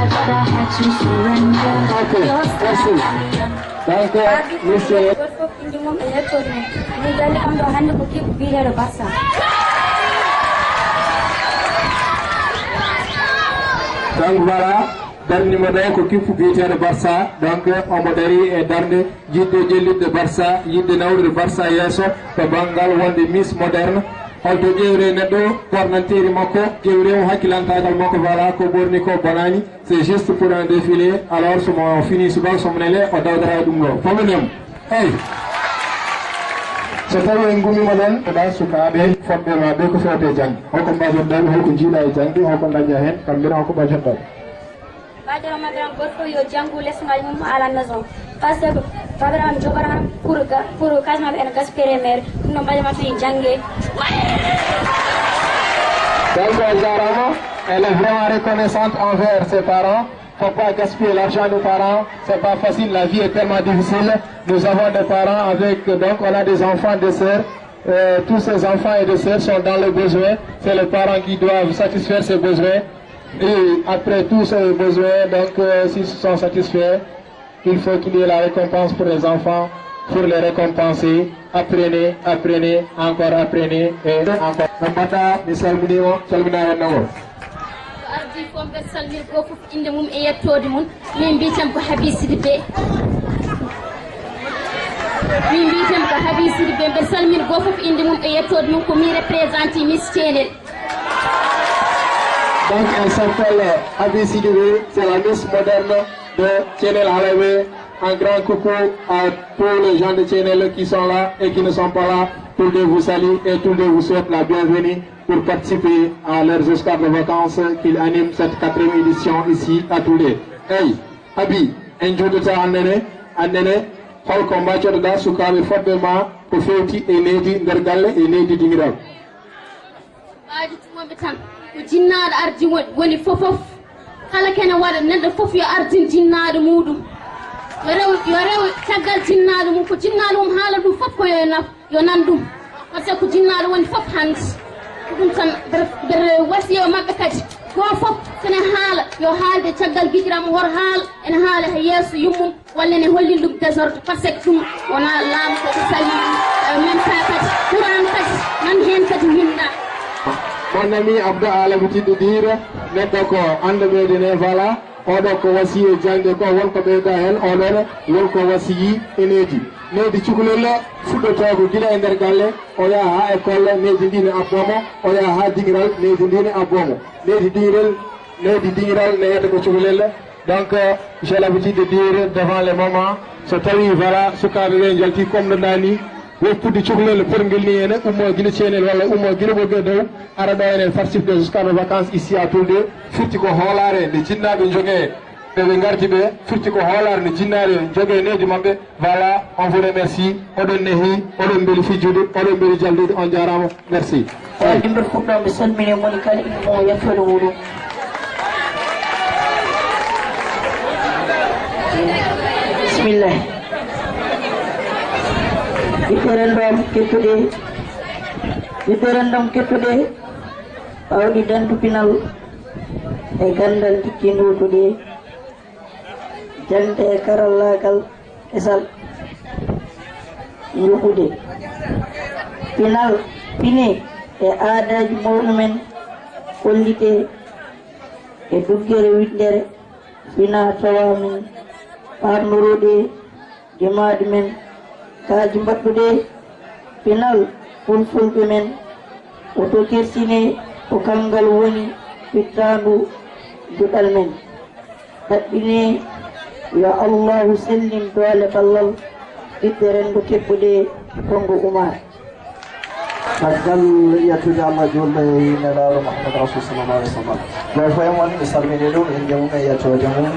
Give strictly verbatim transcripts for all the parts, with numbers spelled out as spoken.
Ok, merci. Donc, monsieur. Goto fof inde mum e yettoode mum. Min janngi kam ɗo hannde ko kipu biyeteeɗo Barça. Donc, voilà, darnde mo ɗo ko kipu biyeteeɗo Barça. Donc, omo dari e darnde jiɗde jellitde Barça, yiɗde nawrude Barça yeeso to banngal wonde Miss Moderne. Holto ƴeewre neɗɗo, pornanteeri makko, ƴeewre mo hakkilantaagal makko, voilà, ko ɓorni ko bonaani. C'est juste pour un défilé. Alors, somo fini subaka, somo nele, o dawdata e ɗum ɗo. Fominen. Hey. So tawi en ngumima ɗon, ko ɗa sukaaɓe fodɓe ma ɓe ko fewte jannde. Holko mbajoɗon, holko jiiɗa e jannde, holko daña heen, kamɓe heen holko mbajoɗon? Mbaɗo ma grand goto fof yo janngu leçon ngaji mum à la maison. Parce que babiraam jogoraama pour ga-, pour kadi maɓɓe ene gaspillé mairie. Ɗum noon mbaɗo ma tan jannge. Donc, on jarama. Elle est vraiment reconnaissante envers ses parents. Faut pas gaspiller l'argent des parents. C'est pas facile. La vie est tellement difficile. Nous avons des parents avec, donc, on a des enfants, des sœurs. Euh, tous ces enfants et des sœurs sont dans le besoin. C'est les parents qui doivent satisfaire ces besoins. Et après tous ces besoins, donc, euh, s'ils sont satisfaits, il faut qu'il y ait la récompense pour les enfants, pour les récompenser. Apprenez, apprenez, encore apprenez et encore. No mbaɗɗa, mi salminiima, salminaare nangol. Ko ardii fof, mbeɗa salmina gooto fof innde mum e yettoode mum. Min mbiyetee-mi ko Habi Sidibé. Min mbiyetee-mi ko Habi Sidibé. Mbeɗa salmina gooto fof innde mum e yettoode mum. Ko mi représenté Miss Thiénel. Donc, elle s'appelle Habi Sidibé, c'est la Miss Moderne de Thiénel Halaybe. Un grand coucou à tous les gens de Thiénel qui sont là et qui ne sont pas là. Tout le monde vous salue et tout le monde vous souhaite la bienvenue pour participer à leurs escapes de vacances qu'ils animent cette quatrième édition ici à Toulé. Hey, Habi, en njoɗɗoto annene, annene, holko mbajotoɗa sukaaɓe fodɓe ma ko fewti e nehdi nder galle e nehdi dingiral? Mbaajotoomi tan ko jinnaaɗo ardi woni, woni fof fof. Kala kene waɗa, neɗɗo fof yo ardin jinnaaɗo muuɗum. Yo rew, yo rew caggal jinnaaɗo mum. Ko jinnaaɗo mum haala ɗum fof ko yo naf, yo nan ɗum. Par ce que ko jinnaaɗo woni fof hannde. Ko ɗum tan, mbeɗa, mbeɗa wasiya maɓɓe kadi. Gooto fof so ne haala, yo haalde caggal giƴiram, hoto haal ene haala he yeeso yummum. Walla ne hollin ɗum désordre, par ce que ɗum wonaa laamu ko ko salii, euh, même pas kadi Qur'an kadi nan heen kadi winda. Mon ami Abdou Alabi Tidde Dira, neɗɗo ko annda ɓeyde ne, voilà, oɗo ko wasiye jangde ko won ko ɓeyda heen, oɗo ne won ko wasiyi e nehdi. Nehdi cukalel fuɗɗotoo ko gila e nder galle, o yaha haa école, nehdi ndi ne abbomo, o yaha haa dingiral, nehdi ndi ne abbomo. Nehdi dingiral, nehdi dingiral ne wiyata ko cukalel. Donc, euh, j'ai l'habitude de dire devant les mamans, so tawi, voilà, sukaaɓe ɓe njalti comme no ɗaani, woppude cukalel porngel ni ene ummo gila ceenel walla ummo gila ɓogge dow, ara ɗo ene participe des escapes de vacances ici à Toulde, firti ko hoolaare nde jinnaaɓe njogee, ɓe ɓe ngardi ɓe, firti ko hoolaare nde jinnaaɓe njogee nehdi maɓɓe. Voilà, on vous remercie, oɗon nehi, oɗon mbeli fijjude, oɗon mbeli jallude, on jaaraama. Merci. Eyi, yimɓe fuɗɗo, mi salmini moni kala ina mo yettoode muɗum. Bismillah. Ɓiɓɓe renndo am kettuɗe, ɓiɓɓe renndo am kettuɗe, ɓawɗi dantu pinal e ganndal jikki nduutuɗe, jaŋde e karallaagal kesal yuɓɓude. Pinal, pine e aadaaji mawɗo men kollitee e duggere winndere, finaa tawa min paamnoroo ɗe jimaaɗi men, kaaji mbaɗɗuɗe pinal fulfulɓe men, woto kersine ko kanngal woni fittaandu duɗal men. Ɗaɓɓine yo Allahu sellin doole ballal ɓiɓɓe renndo keɓɓuɗe Konngo Umar. Caggal yettude Allah, juulde e Nelaaɗo Muhammad Rasul sallallahu alaihi wasallam. Gooto fof e mon, mi salmini ɗum, innde mum e yettoode mum.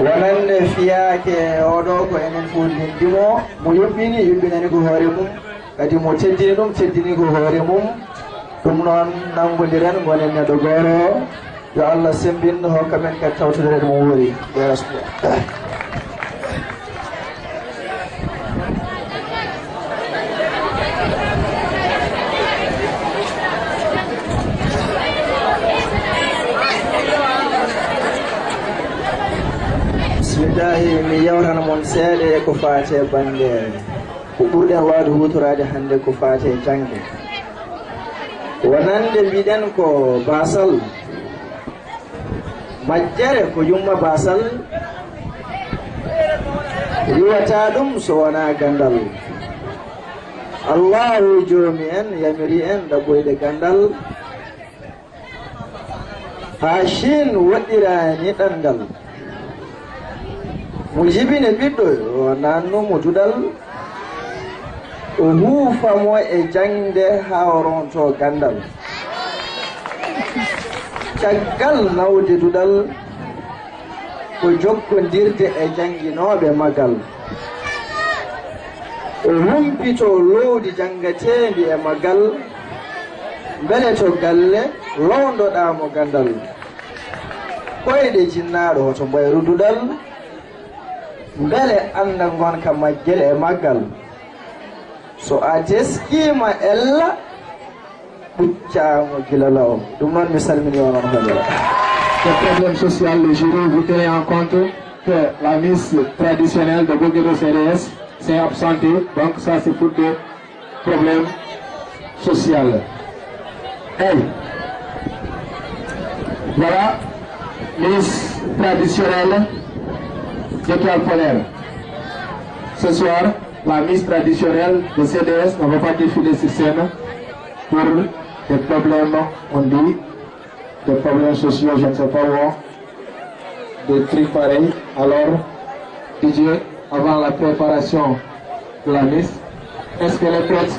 Wonande fiyaake oɗo ko enen fof ndendimo, mo yuɓɓini, yuɓɓinani ko hoore mum. Kadi mo teddini ɗum, teddini ko hoore mum. Ɗum noon, nanngondiren, ngonen neɗɗo gooto. Yo Allah semmbin, hokka men kadi tawtorde no moƴƴi. Ya Rasulullah. Mi yewtana mon seeɗa e ko faati e bannge ko ɓurɗen waawde huutoraade hannde ko faati e jaŋde. Wonande mbiɗen ko baasal, majjere ko yumma baasal, riwata ɗum so wonaa ganndal. Allaahu joomi en yamiri en ɗaɓɓoyde ganndal. Haa Chine woɗɗirani ɗanngal. Mo jibine ɓiɗɗo, o naannu mo duɗal, o huufa mo e jaŋde haa o ronto ganndal. Caggal nawde duɗal, ko jokkondirde e jannginooɓe magal. O humpito loowdi janngateendi e magal, mbele to galle lowndoɗaa mo ganndal. Koyɗe jinnaaɗo hoto mbayru duɗal, mbele annda ngonka majjel e maggal. So a teskiima ella, ɓuccaamo gila law. Ɗum noon mi salmini on on hoɗo. Ce problème social, le jury, vous tenez en compte que la Miss traditionnelle de Boguedo C D S s'est absentée. Donc ça, c'est pour des problèmes sociaux. Hey. Voilà, Miss traditionnelle d'Étoile Polaire. Ce soir, la Miss traditionnelle de C D S ne va pas défiler sur scène pour des problèmes, on dit, des problèmes sociaux, je ne sais pas où, des trucs pareils. Alors, D J, avant la préparation de la Miss, est-ce qu'elle est prête?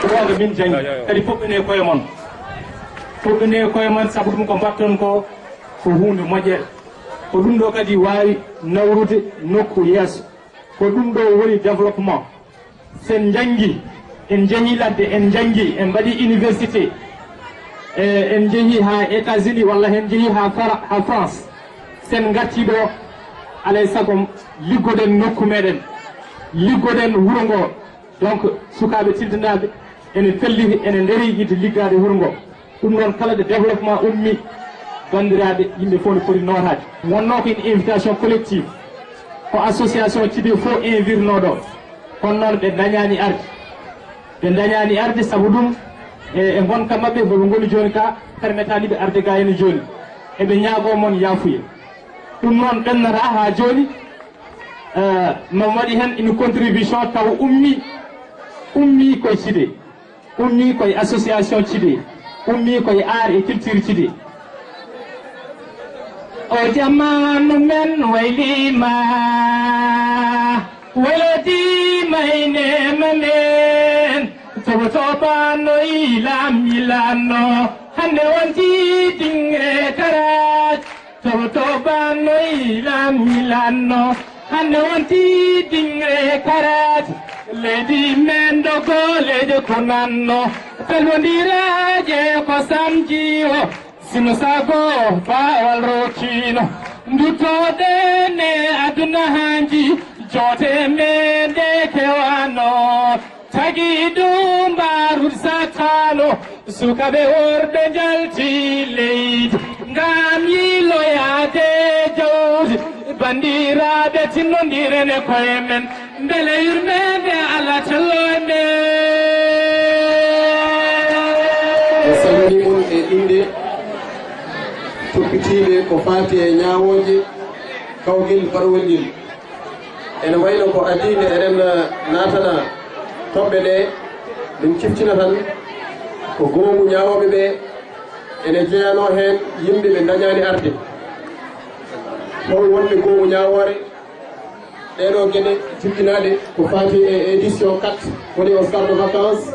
Ko min jaŋi kadi, fof ene koye mon. Fof ene koye mon, sabu ɗum ko mbaɗton ko, ko huunde moƴƴere. Ko ɗum ɗo kadi waawi nawrude nokku yeeso. Ko ɗum ɗo woni développement. Sen njanngi, en njehi ladde, en njanngi, en mbaɗi université, e en njehi haa États-Unis walla en njehi haa Fara-, haa France. Sen ngarti ɗo, alay sago liggoɗen nokku meɗen, liggoɗen wuro ngo. Donc, sukaaɓe tiltanaaɓe ene pelliti, ene nderi yiɗde liggaade wuro ngo. Ɗum noon, kala nde développement ummi, banndiraaɓe, yimɓe fof no poti nootaade. Wonnoo ko une invitation collective, ko association Cide fof invitnoo ɗo, kono noon ɓe ndañaani arde. Ɓe ndañaani arde sabu ɗum e, e ngonka maɓɓe, ɓe ngoni jooni ka, permetaani ɓe arde ga heen jooni. Eɓe ñaagoo mon yaafuya. Ɗum noon, ɓennata haa jooni, eh, no waɗi heen une contribution taw ummi, ummi koye Cide. Ummii ko e association Cide, ummii ko e art et culture Cide. O jamaanu men wayliima, waylotiima e neema men. Toɓo toɓaano yilam yilanno, hannde wonti dingre karaaj. Toɓo toɓaano yilam yilanno, hannde wonti dingre karaaj. Leydi men ɗo gooleejo ko nanno, pelwondiraaje ko samji o. Sino sago baawal rokkiino, nduttoɗen e aduna hanji, joote men ɗe kewano. Tagi ɗum mbarut satano, sukaɓe worɓe njalti leydi, ngam yiloyaade jawdi. Banndiraaɓe, tinnondiren e koye men, mbele yurmeende Allah tello e men. En salminii mon e innde toppitiiɓe ko faati e ñaawooje kawgel barwel ngel. Ene wayno ko adii nde eɗen naatana toɓɓe ɗe, min ciftina tan ko goomu ñaawooɓe ɓe ene jeyanoo heen yimɓe ɓe ndañaani arde. Hol wonɓe goomu ñaawoore? Ɗeeɗoo geɗe jibinaaɗe ko faati e édition quatre, woni o stade de vacances,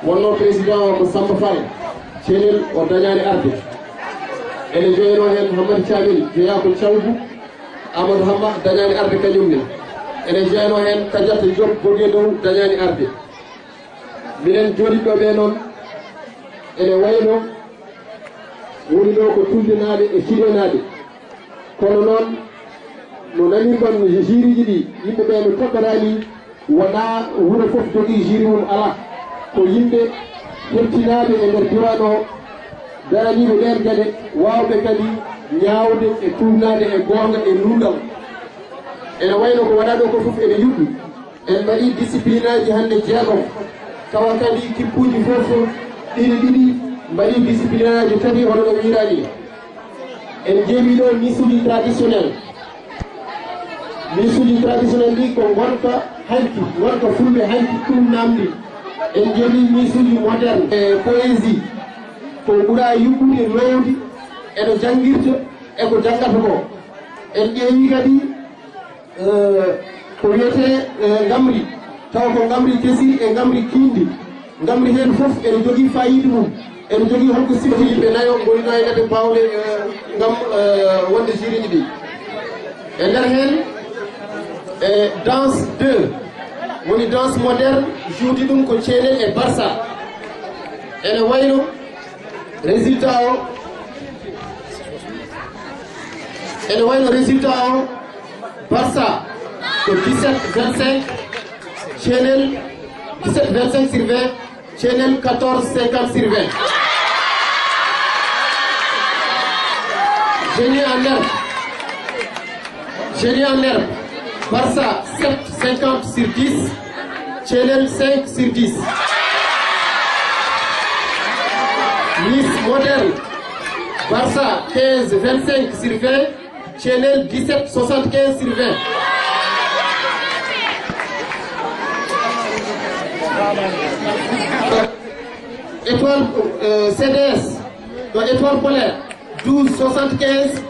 wonnoo président o ko Samba Fall, Ceelel, o dañaani arde. Ene jeyanoo heen Hammadi Caamil, jeyaa ko Cawgu, Amadou Hamma dañaani arde kañum ne. Ene jeyanoo heen Kadiata Diop, Bourguiba Dow, dañaani arde. Minen jooɗiiɓe ɗo ɓe noon, ene wayno woni ɗo ko Tuldenaaɓe e Ciɗenaaɓe. Kono noon, no nanirɗon juriiji ɗi, yimɓe ɓe no toɓɓoraani, wonaa wuro fof jogii juri mum, alaa. Ko yimɓe heptinaaɓe e nder diiwaan o, daraniiɓe ɗeen geɗe, waawɓe kadi ñaawde e tuugnaade e goonga e luural. Ene wayno ko waɗaa ɗo ko fof ene yuɓɓi. En mbaɗii disciplinaaji hannde jeegom, tawa kadi kippuuji fof ɗiɗi ɗiɗi mbaɗii disciplinaaji tati, hono no wiiraa ni. En njeemii ɗo miisuuji traditionnel. Miisuuji traditionnel ɗi ko ngonka hanki, ngonka fulɓe hanki, ɗum naamndi. En njeemii miisuuji moderne e poésie, ko ɓura yuɓɓude, loowdi e no janngirta e ko janngata ko. En ƴeewii kadi eh, ko wiyetee, eh, ngamri, tawa ko ngamri kesi e ngamri kiiɗndi. Ngamri heen fof ene jogii faayiida mum, ene jogii holko sifti. Yimɓe nayo ngonino e nder baawɗe, eh, ngam, eh, wonde juriiji ɗi. E nder heen, eh, danse deux, woni danse moderne, juuti ɗum ko Ceelel e Barça. Ene wayno résultat o, ene wayno résultat o, Barça ko dix-sept vingt-cinq, Ceelel dix-sept vingt-cinq sur vingt, Ceelel quatorze cinquante sur vingt. Génie en herbe. Génie en herbe. Barça sept cinquante sur dix, Ceelel cinq sur dix. Miss moderne. Barça quinze vingt-cinq sur vingt, Ceelel dix-sept soixante-quinze sur vingt. Étoile, euh, C D S, donc Étoile polaire, douze soixante-quinze.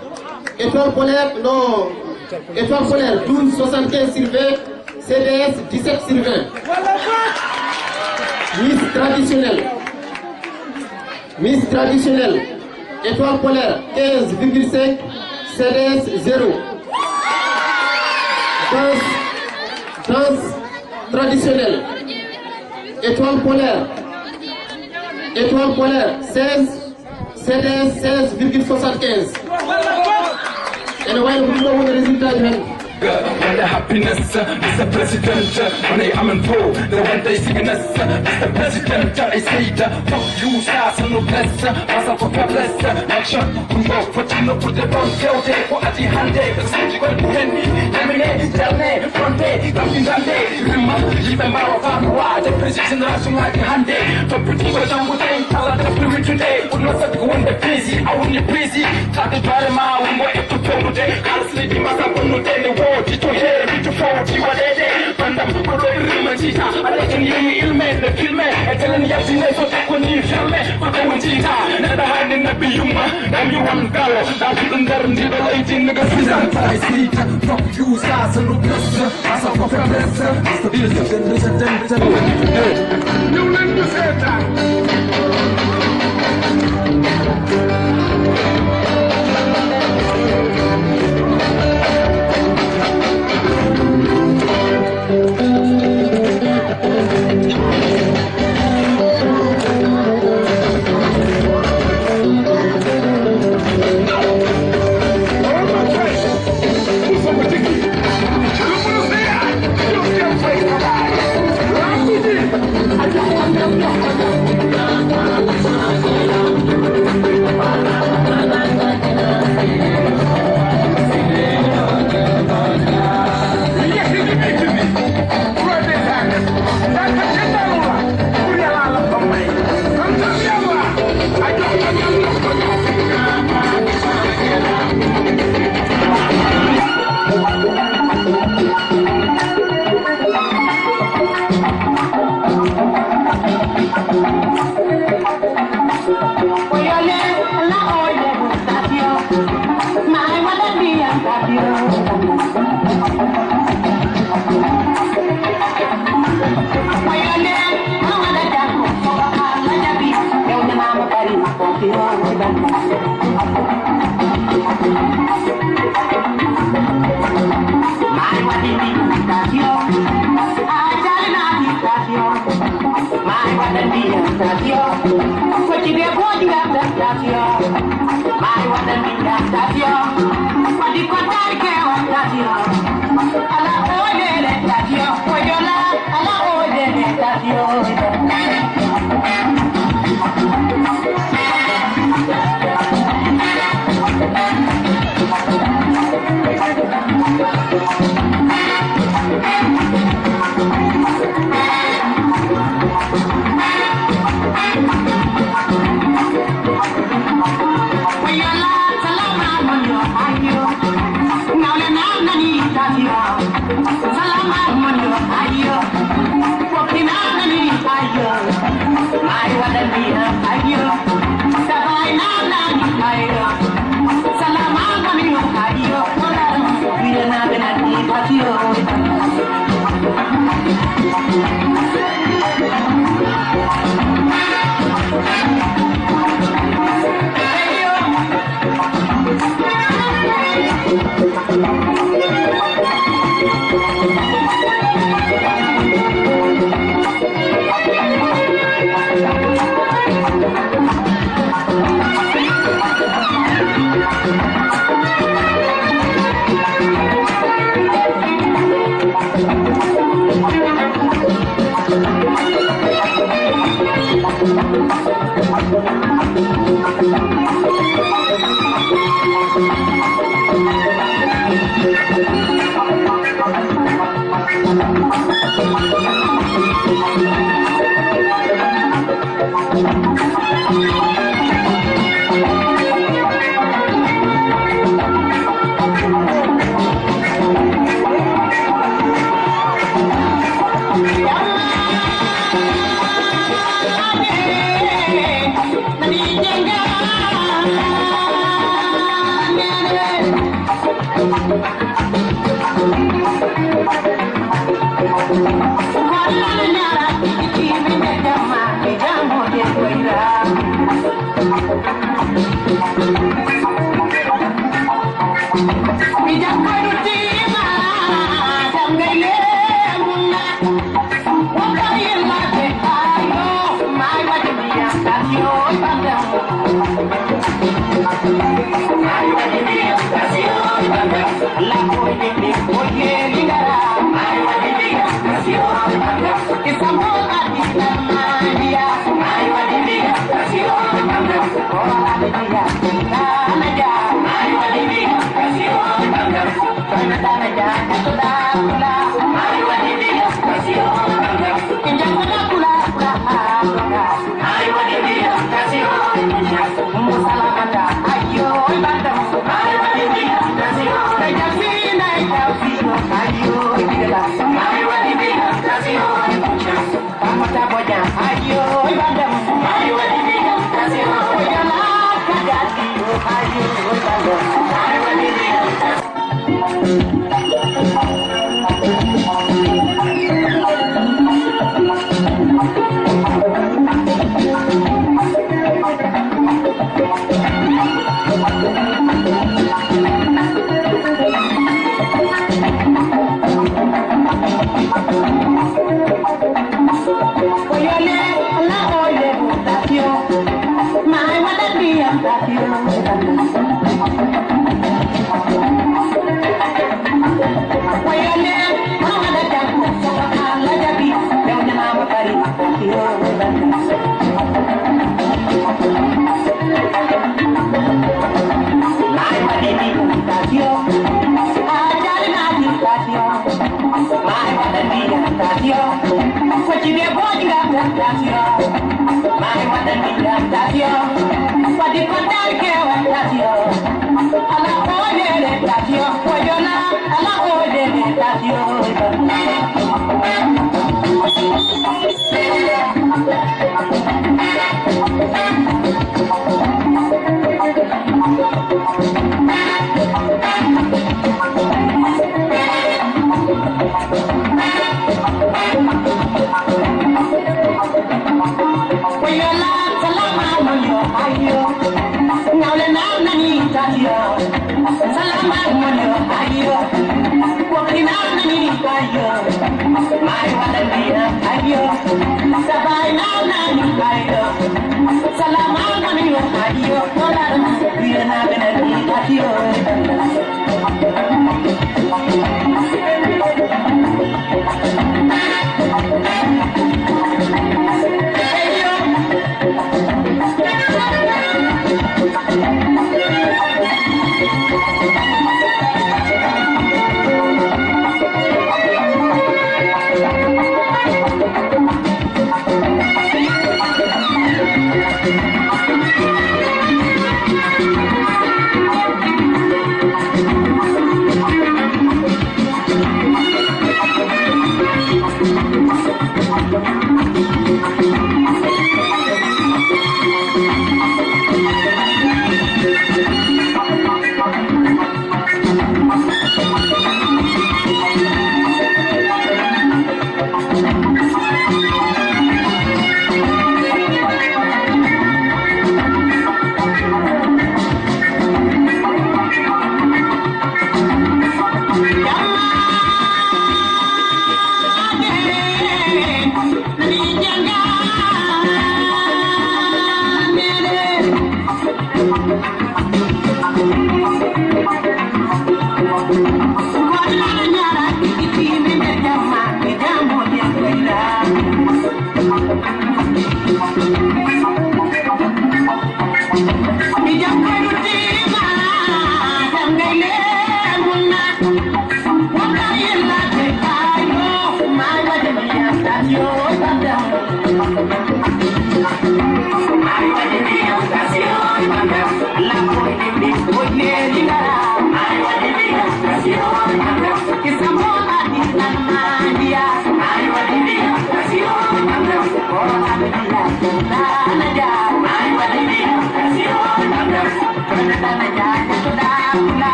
Étoile polaire, non, Étoile polaire, douze soixante-quinze sur vingt, C D S, dix-sept sur vingt. Miss traditionnelle. Miss traditionnelle, Étoile polaire, quinze virgule cinq, C D S, zéro. Danse, danse traditionnelle, Étoile polaire, Étoile polaire, seize, C D S, seize virgule soixante-quinze. Ene wayno ko ɗum ɗo woni résultat ji hannde. Wonde happiness, Mister President, wonde amen fof, nde wonde sickness, Mister President, I say that, fuck you, stars and no bless, masa for bless, action, ɗum ɗo foti noppude ɗon fewde, ko adi hannde, ɓe suuji kon ko henni, yamine, jarne, fronde, gam ɗi dande, rimma, yimɓe mbawa faami waade, président génération ngaji hannde, toppitiiɗo janngude, kala defte wittude, ɓurno saɗi ko wonde busy, a woni busy, tawde doole ma, wongo e to fewnude, kala so leydi ma ka bonnude, nde woodi to heewi to fowti waɗeede, bandam ko ɗo rimma jiita, aɗa tan yeewi ilme, nde filme, e telen yaltine, so tawi ko ni ferme, ko ɗo won jiita, neɗɗo hannde nabbi yumma, dam you one girl, dam fiɗo nder ndiɗo leydi, nigga, freestyle. Fuck you, stars and no bless. Asa for bless. Asa bless. Hey. You let me say that.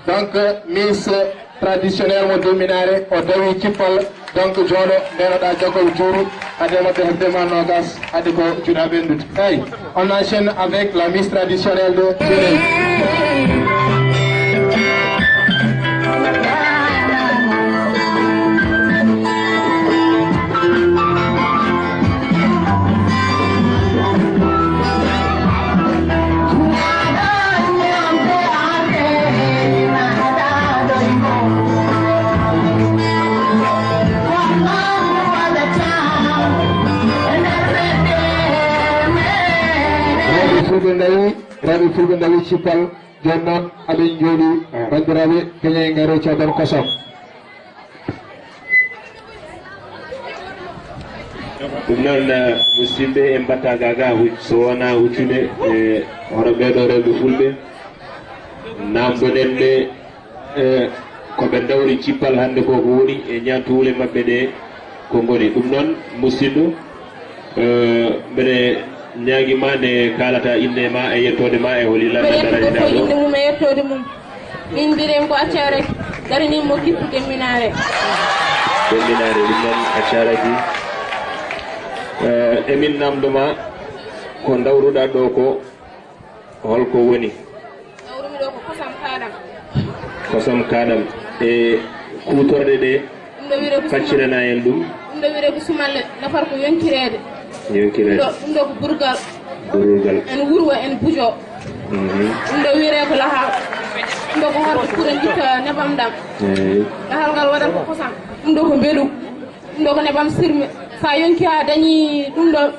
Donc, Miss traditionnel mo Duminaare, o dawi cippal. Donc, jooɗo, ndeenoɗaa jokkoy juuru, hade maɓɓe heɓde ma noogas, hade ko juuɗa ɓenndude. Eyi, on enchaîne avec la Miss traditionnelle de Duminaare. Rewɓe fulɓe ndawi, rewɓe fulɓe ndawi cippal. Jooni noon, aɗen njooɗi, banndiraaɓe, keñe ngare cawdon kosam. Ɗum noon, eh, musidɓe, en mbatta gaga huc-, so wona huccude, eh, hono ɓeeɗo rewɓe fulɓe, namdoɗen ɓe, eh, ko ɓe ndawri cippal hannde ko, ko woni e ñaantuwule maɓɓe ɗe ko ngoni. Ɗum noon, musidɗo, eh, mbeɗe ñaagi ma nde kaalata innde ma e yettoode ma e holi lannda daraniɗa ɗo. Innde mum e yettoode mum. Min mbiyetee ko Acca Raky, daranimi mo Kippu Demminaare. Demminaare, ɗum noon Acca Raky. Eh, emin namndo ma, ko ndawruɗaa ɗo ko, holko woni? Ndawrumi ɗo ko kosam kaaɗam. Kosam kaaɗam. E kuutorɗe ɗe, ɗum ɗo wiyetee ko sumal. Paccirana en ɗum. Ɗum ɗo wiyetee ko sumalle, nafata ko yonkireede. Yonkireede. Ɗum ɗo, ɗum ɗo ko burgal. Burgal. En wurwa, en bujo. Mhm. Ɗum ɗo wiyetee ko lahal. Ɗum ɗo ko hoto kuren itta nebam ɗam. Eey. Lahal ngal waɗata ko kosam. Ɗum ɗo ko mbeɗu. Ɗum ɗo ko nebam sirme. So a yonki a dañi ɗum ɗo,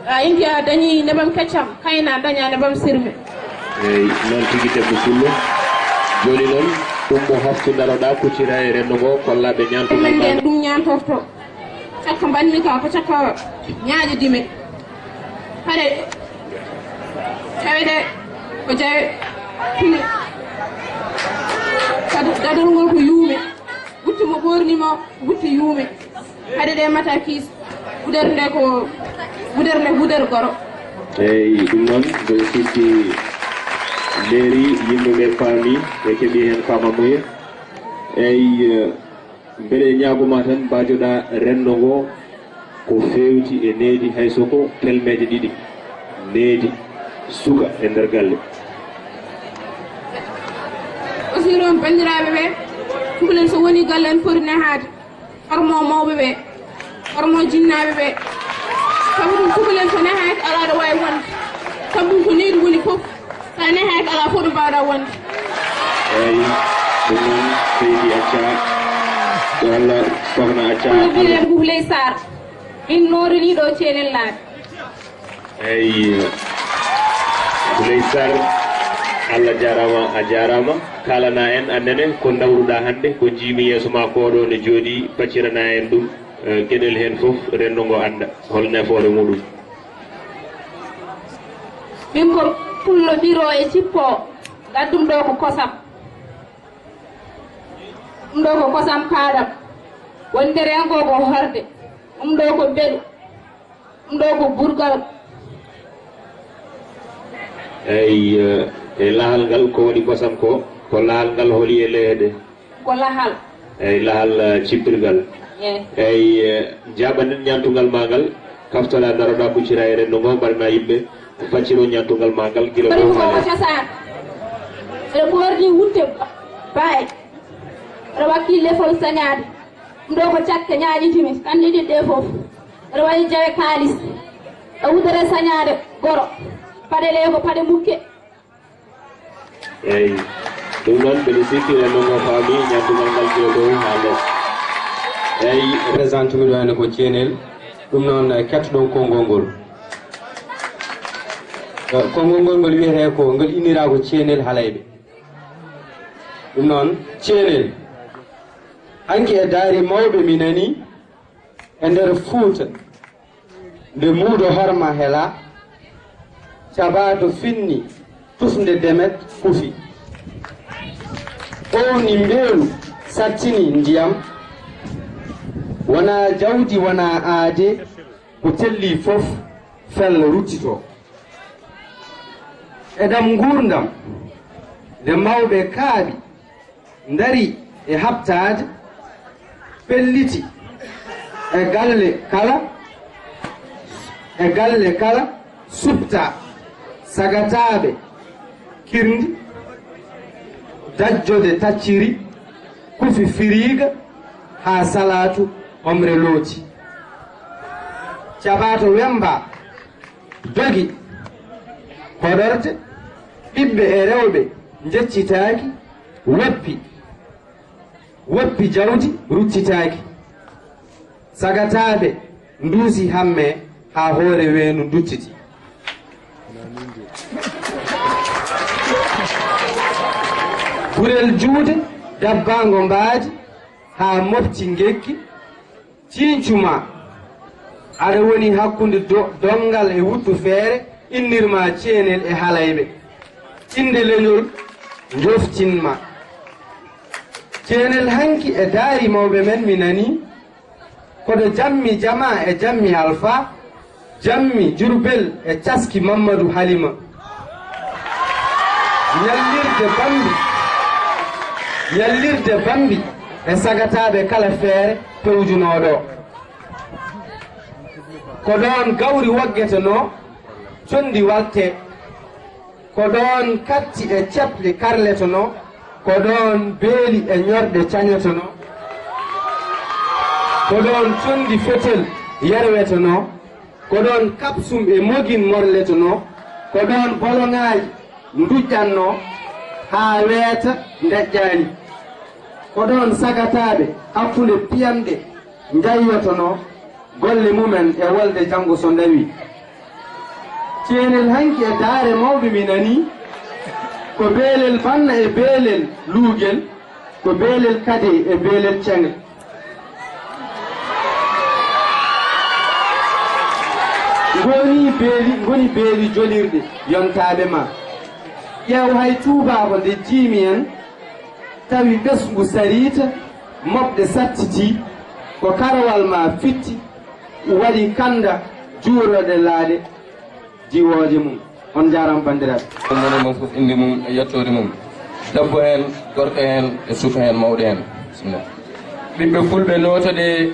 a yonki a dañi nebam keccam, kayna daña nebam sirme. Eey, noon tigi debbo pullo. Jooni noon, ɗum mo haftu ndaroɗaa kuccira e renndo ngo, kollaaɓe ñaantu men nden ɗum ñaantorto. Cakka mbanmi ka, ko cakka ñaaƴe dime. Hade tawede ko jawe pine. Kadi dadol ngol ko yuume. Wutte mo ɓoorni mo, wutte yuume. Hade ɗe matakis, wudere nde ko, wudere nde wudere goro. Eyi, ɗum noon, mbeɗo sikki leeri, yimɓe ɓe paami, ɓe keɓi heen faamamuye. Eyi, eh, Mbele ñaago ma tan mbaajoɗaa renndo ngo ko feewti e needi, hay so ko kelmeeje ɗiɗi, needi, suka e nder galle. Aussi ɗoon banndiraaɓe ɓe, cukalel so woni galle en foti nehaade, hormo mawɓe ɓe, hormo jinnaaɓe ɓe. Sabu ɗum cukalel so nehaaki alaa ɗo waawi wonde. Sabu ɗum ko needi woni fof. Sa nehaaki alaa fof ɗo mbaawɗaa wonde. Eyi, ɗum noon seydi acca. Walla sohna acca. Ɗum wiyee Boubou Leye Sarr. Min nooriniiɗo Ceenel Laaɓe. Eyi, Boubou Leye Sarr, Allah jaaraama, a jaaraama. Kaalana en annene ko ndawruɗaa hannde, ko njiimi yeeso ma ko ɗo ne jooɗi, paccirana en ɗum, eh, geɗel heen fof renndo ngo annda hol nafoore muɗum. Min ko pullo biro e cippo, ngaddu ɗum ɗo ko kosam. Ɗum ɗo ko kosam kaaɗam. Woni nder yango ko horde. Ɗum ɗo ko beɗu. Ɗum ɗo ko burgal. Eyi, eh, e lahal ngal ko woni kosam ko, ko lahal ngal holi e leyɗe? Ko lahal. Eyi, lahal, eh, cippirgal. Eyi. Eyi, eh, njaɓanen ñaantungal ma ngal, kaftoɗa daroɗa kuccira e renndo ngo, mbaɗana yimɓe facciro ñaantungal ma ngal gila dow haa les. Ko cosaan. Eɗo ɓorni wudde ba-, baay. Eɗo wakki lefol sañaade. Ɗum ɗo ko cakke ñaaƴitimi, kanɗe ɗiɗi ɗe fof. Eɗo waɗi jawe kaalis. E wudere sañaade goro. Paɗe ɗe ko paɗe mukke. Eyi. Ɗum noon, mbeɗa sikki renndo ngo faami ñaantungal ngal gila dow haa les. Eyi. Présenté mi ɗo hannde ko Ceenel. Ɗum noon, eh, kettoɗon konngol ngol. Eh, konngol ngol ngol wiyetee ko, ngol innira ko Ceenel Halayɓe. Ɗum noon, Ceenel. Hanki e daari mawɓe mi nani e nder Fuuta. Nde muudo horma hela, cabaato finni, tufnde demet kufi. Owni mbeelu, sattini ndiyam. Wonaa jawdi, wonaa aade, ko telli fof fel ruttito. E ɗam nguurndam, nde mawɓe kaaɓi, ndari e haɓtaade, pelliti e galle kala, e galle kala, suɓta sagataaɓe kirndi, dajjode tacciri, kufi firiiga, haa salaatu omre looti. Cabaato wemba, dogi, hoɗorde, ɓiɓɓe e rewɓe njeccitaaki, woppi, woppi jawdi ruttitaaki. Sagataaɓe nduusi hamme haa hoore weenu duttiti. Gurel juude dabbaango mbaadi haa mofti ngeggi. Ciiñcu ma, aɗa woni hakkunde do-, donngal e wuttu feere, innir ma Ceenel e Halayɓe. Innde leñol njoftin ma. Ceenel hanki e daari mawɓe men mi nani, koɗo jammi jama e jammi alfa, jammi Jurbel e caski Mammadu Halima. Ñallirde Bambi, ñallirde Bambi e sagataaɓe kala feere pewjunooɗo. Ko ɗoon gawri waggetenoo, conndi walte. Ko ɗoon katti e ceɓli karletenoo, ko ɗoon beeli e ñorɗe cañetenoo, ko ɗoon conndi fetel yerwetenoo, ko ɗoon kapsum e mogin morletenoo, ko ɗoon boloŋaaji nduƴƴatnoo haa weeta ndeƴƴaani, ko ɗoon sagataaɓe hakkunde piyanɗe njayyotonoo, golle mumen e wolde janngo so ndawii. Ceenel hanki e daare mawɓe mi nanii, ko beelel banna e beelel luugel, ko beelel kade e beelel ceŋel. Ngoni beeli, ngoni beeli jolirɗe yontaaɓe ma. Ƴeew hay tuubaako nde jiimi en, tawi ɓesngu sariita, moɓɗe sattitii, ko karawal ma fitti, waɗi kanda juuroɗe laaɗe diwooje mum. On njaaraama banndiraaɓe. Ɗum woni mum fof innde mum e yettoode mum. Debbo heen, gorko heen, e suka heen, mawɗo heen. Bisimilla. Ɓiɓɓe fulɓe nootoɗee,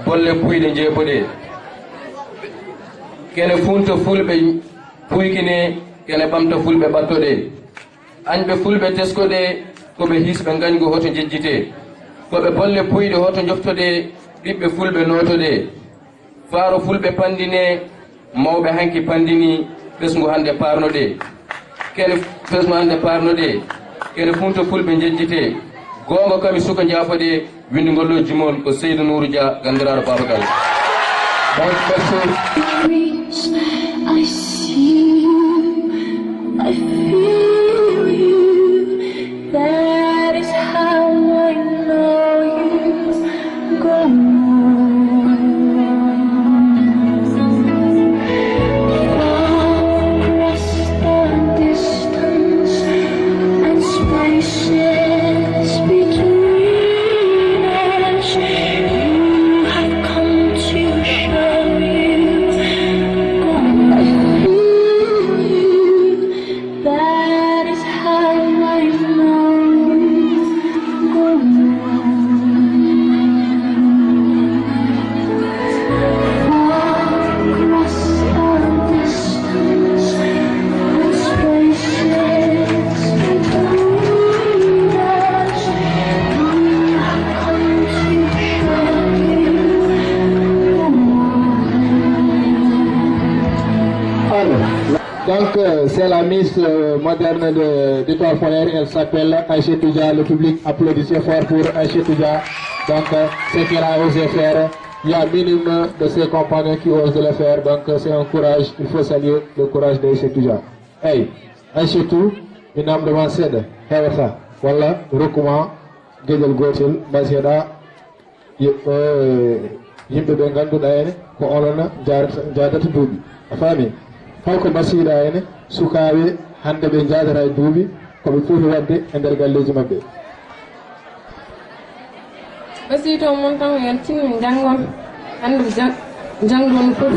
bolle puyɗe njeepoɗee. Kene funto fulɓe puykine, kene ɓamta fulɓe ɓattoɗee. Añɓe fulɓe teskoɗee, ko ɓe hisɓe ngañgu hoto njejjitee. Ko ɓe bolle puyɗe hoto njoftoɗee, ɓiɓɓe fulɓe nootoɗee. Faaro fulɓe panndinee, mawɓe hanki panndinii, ɓesngu hannde paarnoɗee. Kene ɓesngu hannde paarnoɗee. Kene funto fulɓe njejjitee. Goonga kami suka njaafoɗee, winndugol ɗo jimol ko Seydou Nourou Dia, ganndiraaɗo Baaba Galle. Donc, merci. I see you, I feel you. That is how I know you go on. Far across the distance and spaces between us, you have come to show you. I feel you. That is how I know you go on. Far across the distance, the spaces between us, you have come to show me. Allez. Donc, euh, c'est la Miss, euh, moderne de, d'Étoile Polaire. Elle s'appelle Aïssatou Dia. Le public applaudissait fort pour Aïssatou Dia. Donc, euh, ce qu'elle a osé faire, il y a minimum de ses compagnons qui osent le faire. Donc, euh, c'est un courage. Il faut saluer le courage d'Aïssatou Dia. Hey, Aïssatou, mi namdo ma seeɗa, heewata walla rokkuma geƴal gootel, mbaɗ seeɗa. Yo-, eh, yimɓe ɓe ngannduɗaa ene ko onon njaadata, njaadata duuɓi. A faami? Holko mbasiiɗaa ene sukaaɓe hannde ɓe njaadata e duuɓi, ko ɓe poti waɗde e nder galleeji maɓɓe? Mbasiyto mon tan ko yo tinno njanngon, anndu jang-, njanngon fof.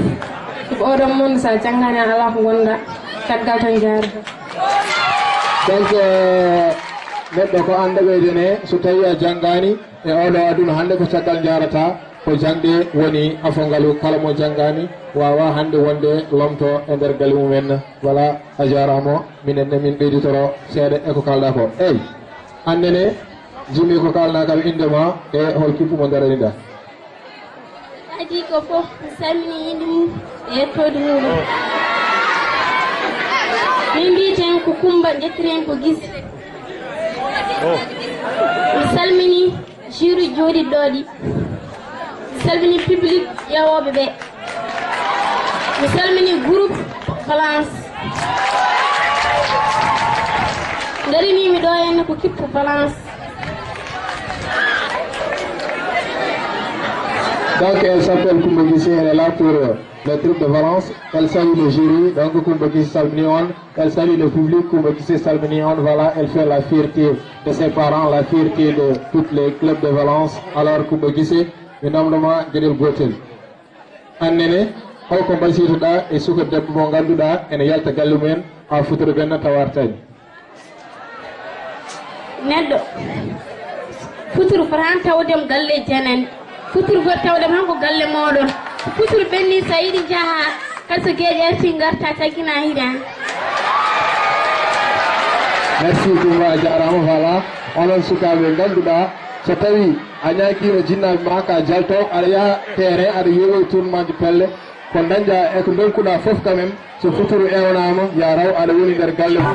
Ko oɗon mon, so a janngaani, a alaa ko ngonɗaa, caggal tan njaarata. Donc, eh, neɗɗo ko annda ɓeyden e, so tawii a janngaani, e oɗo aduna hannde ko caggal njaarata, ko jaŋde woni afo ngalu. Kala mo janngaani waawaa hannde wonde lomto e nder galle mum en. Voilà, a jaaraama, minen ne min ɓeyditoro seeɗa e ko kaalɗaa ko. Eey, aan nene, njiimi ko kaalɗaa kam innde ma e hol kippu mo ndaraniɗaa. Adii ko fof, mi salminii innde mum e yettoode mum. Min mbiyeten ko Kummba, njettiren ko Gise. Mi salminii jury jooɗiiɗo ɗi. Mi salminii public ƴeewooɓe ɓe. Mi salminii groupe Valence. Ndarinii mi ɗo henne ko kippu Valence. Donc, elle s'appelle Koumba Guissé, elle est là pour, euh, le troupe de Valence. Elle salue le jury, donc Koumba Guissé salmini on. Elle salue le public, Koumba Guissé salmini on. Voilà, elle fait la fierté de ses parents, la fierté de tous les clubs de Valence. Alors, Koumba Guissé, mi namndo ma geɗel gootel. Aan nene, holko mbasiytoɗaa e suka debbo mo ngannduɗaa ene yalta galle mumen haa futuro benna tawa artaani? Neɗɗo, futuro fotaani tawde mo galle janani. Futuro foti tawde mo han ko galle mooɗon. Futuro ɓenni, so a yiɗi njaha, kadi so geeƴi arti ngarta, taggina hiɗa. Merci Koumba, a jaaraama. Voilà, onon sukaaɓe ngannduɗaa, so tawii a ñaagiima jinnaaɓe ma ka jalto, aɗa yaha terrain, aɗa yeeɓoya tournoi ji pelle, ko dañɗaa e ko ndonkuɗaa fof quand même, so futuro ewnaama, ya raw aɗa woni nder galle ma.